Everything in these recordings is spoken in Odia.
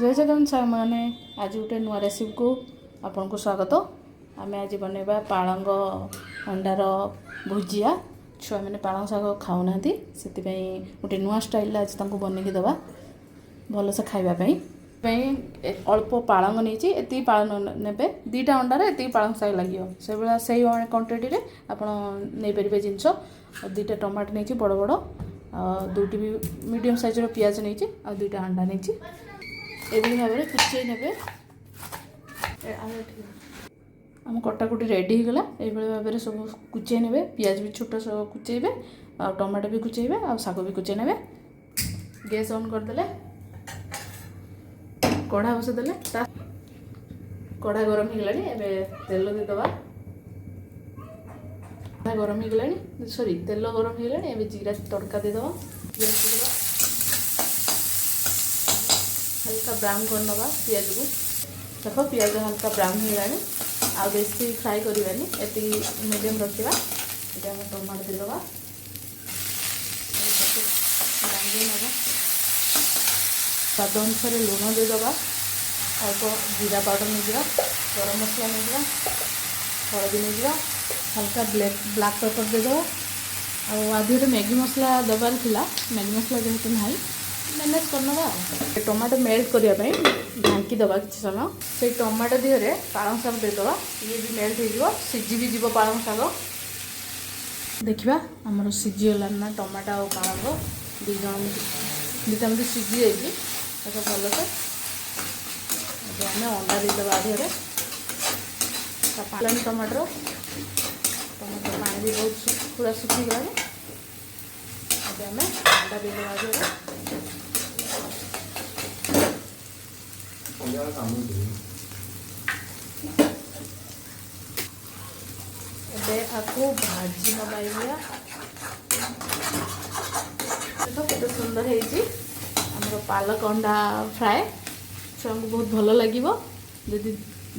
ଜୟ ଜଗନ୍ନାଥ ସାଙ୍ଗମାନେ, ଆଜି ଗୋଟେ ନୂଆ ରେସିପିକୁ ଆପଣଙ୍କୁ ସ୍ୱାଗତ। ଆମେ ଆଜି ବନେଇବା ପାଳଙ୍ଗ ଅଣ୍ଡାର ଭୁଜିଆ। ଛୁଆମାନେ ପାଳଙ୍ଗ ଶାଗ ଖାଉନାହାନ୍ତି, ସେଥିପାଇଁ ଗୋଟେ ନୂଆ ଷ୍ଟାଇଲରେ ଆଜି ତାଙ୍କୁ ବନେଇକି ଦେବା ଭଲସେ ଖାଇବା ପାଇଁ। ଅଳ୍ପ ପାଳଙ୍ଗ ନେଇଛି, ଏତିକି ପାଳଙ୍ଗ ନେବେ। 2ଟା ଅଣ୍ଡାରେ ଏତିକି ପାଳଙ୍ଗ ଶାଗ ଲାଗିବ। ସେଇଭଳିଆ ସେଇ କ୍ୱାଣ୍ଟିଟିରେ ଆପଣ ନେଇପାରିବେ ଜିନିଷ। ଆଉ 2ଟା ଟମାଟୋ ନେଇଛି ବଡ଼ ବଡ଼, ଆଉ 2ଟି ବି ମିଡ଼ିୟମ୍ ସାଇଜ୍ର ପିଆଜ ନେଇଛି, ଆଉ 2ଟା ଅଣ୍ଡା ନେଇଛି। ଏଭଳି ଭାବରେ କୁଚେଇ ନେବେ। ଆଉ ଏଠି ଆମ କଟାକୁଟି ରେଡ଼ି ହେଇଗଲା। ଏଇଭଳି ଭାବରେ ସବୁ କୁଚେଇ ନେବେ। ପିଆଜ ବି ଛୋଟ କୁଚେଇବେ, ଆଉ ଟମାଟୋ ବି କୁଚେଇବେ, ଆଉ ଶାଗ ବି କୁଚେଇ ନେବେ। ଗ୍ୟାସ୍ ଅନ୍ କରିଦେଲେ, କଢ଼ା ବସେଇଦେଲେ। ତା କଢ଼ା ଗରମ ହେଇଗଲାଣି, ଏବେ ତେଲ ଦେଇଦେବା। କଢ଼ା ଗରମ ହେଇଗଲାଣି, ସରି, ତେଲ ଗରମ ହେଇଗଲାଣି। ଏବେ ଜିରା ତଡ଼କା ଦେଇଦେବା। ପିଆଜ ଦେଇଦେବା, ହାଲକା ବ୍ରାଉନ୍ କରିନେବା ପିଆଜକୁ। ଦେଖ, ପିଆଜ ହାଲକା ବ୍ରାଉନ୍ ହେଇଗଲାଣି। ଆଉ ବେଶୀ ଫ୍ରାଏ କରିବାନି, ଏତିକି ମିଡ଼ିୟମ୍ ରଖିବା। ଏବେ ଆମେ ଟମାଟୋ ଦେଇଦେବା, ଗ୍ରାଇଣ୍ଡିଙ୍ଗ ନେବା। ସ୍ୱାଦ ଅନୁସାରେ ଲୁଣ ଦେଇଦେବା। ଅଳ୍ପ ଜିରା ପାଉଡ଼ର ନେଇଯିବା, ଗରମ ମସଲା ନେଇଯିବା, ହଳଦୀ ନେଇଯିବା, ହାଲକା ବ୍ଲାକ୍ ପେପର୍ ଦେଇଦେବା। ଆଉ ଆ ଦେହରେ ମ୍ୟାଗି ମସଲା ଦେବାର ଥିଲା, ମ୍ୟାଗି ମସଲା ଯେହେତୁ ନାହିଁ, ମ୍ୟାନେଜ୍ କରିନେବା। ଆଉ ଟମାଟୋ ମେଲ୍ଟ କରିବା ପାଇଁ ଢାଙ୍କି ଦେବା କିଛି ସମୟ। ସେଇ ଟମାଟୋ ଦେହରେ ପାଳଙ୍ଗ ଶାଗ ଦେଇଦେବା। ଇଏ ବି ମେଲ୍ଟ ହେଇଯିବ, ସିଝି ବି ଯିବ ପାଳଙ୍ଗ ଶାଗ। ଦେଖିବା ଆମର ସିଝିଗଲାଣି ନା। ଟମାଟୋ ଆଉ ପାଳଙ୍ଗ 2 ଜଣ 2ଟା ଏମିତି ସିଝି ଯାଇଛି, ତାକୁ ଭଲସେ। ଏବେ ଆମେ ଅଣ୍ଡା ଦେଇଦେବା ଦେହରେ। ତା ପାଣି, ଟମାଟର ପାଣି ବି ବହୁତ ପୁରା ଶୁଖିଗଲାଣି। ଏବେ ଆମେ ଅଣ୍ଡା ଦେଇଦେବା ଦେହରେ। ସନ୍ଧ୍ୟାବେଳେ କାମ ଦେବି। ଏବେ ଆକୁ ଭାଜି ନେବା ଏଇଭଳିଆ। ଦେଖ, କେତେ ସୁନ୍ଦର ହେଇଛି ଆମର ପାଲକ ଅଣ୍ଡା ଫ୍ରାଏ। ଛୁଆଙ୍କୁ ବହୁତ ଭଲ ଲାଗିବ। ଯଦି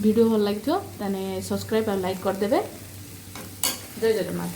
ଭିଡ଼ିଓ ଭଲ ଲାଗିଥିବ, ତାହେଲେ ସବସ୍କ୍ରାଇବ୍ ଆଉ ଲାଇକ୍ କରିଦେବେ। ଜୟ ଜଗନ୍ନାଥ।